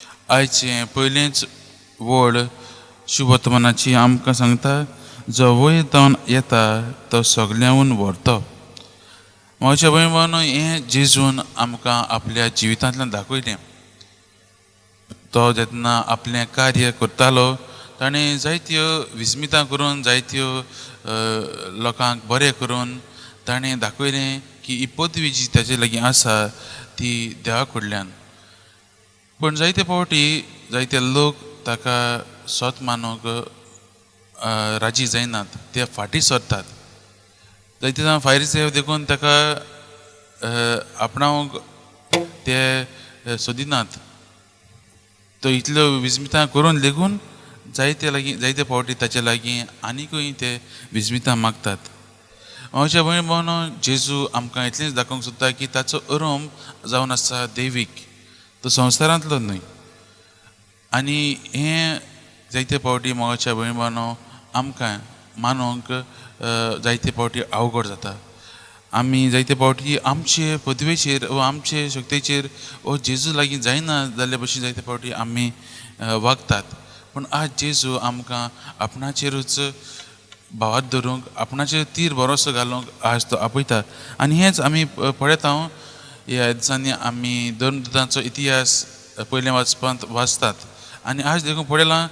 आयचें पयलेंच वळ शुभवर्तमानाची आमकां सांगता, जो वयर जावन येता तो सगळ्यांहून व्हरतो. म्हज्या भयण भावांनो, हें जेजून आमकां आपल्या जिवितांतल्यान दाखयलें. तो जेन्ना आपलें कार्य करतालो, ताणें जायत्यो विस्मितां करून, जायत्यो लोकांक बरें करून ताणें दाखयलें की ही पदवी जी ताजे लागीं आसा ती देवा कडल्यान. पूण जायते फावटी जायते लोक ताका सत मानूंक राजी जायनात, ते फाटीं सरतात. जायते जाण फायरिसेव देखून ताका आपणावंक ते सोदिनात. तो इतल्यो विस्मितां करून लेगून जायते लागीं, जायते फावटी ताचे लागीं आनिकूय ते विस्मितां मागतात. म्हज्या भयण भावांनो, जेजू आमकां इतलेंच दाखोवंक सोदता की ताचो अरंब जावन आसा दैवीक, तो संवसारांतलो न्हय. आनी हें जायते फावटी, मोगाच्या भयण भावांनो, आमकां मानूंक जायते फावटी अवघड जाता. आमी जायते फावटी आमचे पदवेचेर वा आमचे शक्तेचेर वो जेजू लागीं जायना जाल्ले भशेन जायते फावटी आमी वागतात. पूण आज जेजू आमकां आपणाचेरूच भावार्त धरूंक, आपणाचेर तीर भरोसो घालूंक आज तो आपयता. आनी हेंच आमी पळयता. ह्या दिसांनी आमी धर्मदूतांचो इतिहास पयलें वाचपांत वाचतात आनी आज देखून पळयलां,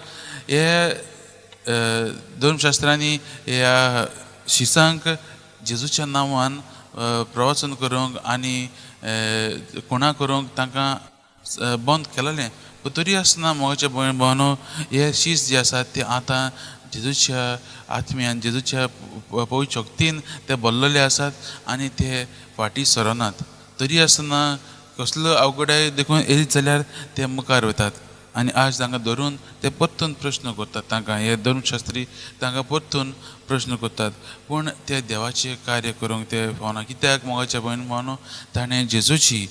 हे धर्मशास्त्रांनी ह्या शिसांक जेजूच्या नांवान प्रवचन करूंक आनी कोणा करूंक तांकां बंद केलेलें. पूण तरी आसतना, मोगाच्या भयण भावांनो, हे शीस जे आसात ते आतां जेजूच्या आत्म्यान, जेजूच्या पवित्र शक्तीन ते भरलेले आसात आनी ते फाटीं सरनात. तरी आसतना कसलो अवघडाय देखून येयत जाल्यार ते मुखार वतात आनी आज तांकां धरून ते परतून प्रश्न करतात. तांकां हे धर्मशास्त्री तांकां परतून प्रश्न करतात, पूण ते देवाचें कार्य करूंक ते फावना. कित्याक, मोगाच्या भयण भावांनो, ताणें जेजूची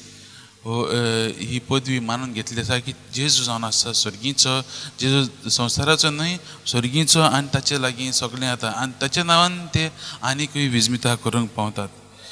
ही पदवी मानून घेतली आसा की जेजू जावन आसा सर्गीचो, जेजू संवसाराचो न्हय, सर्गीचो, आनी ताचे लागीं सगळें जाता आनी ताच्या नांवान ते आनिकूय विस्मिता करूंक पावतात.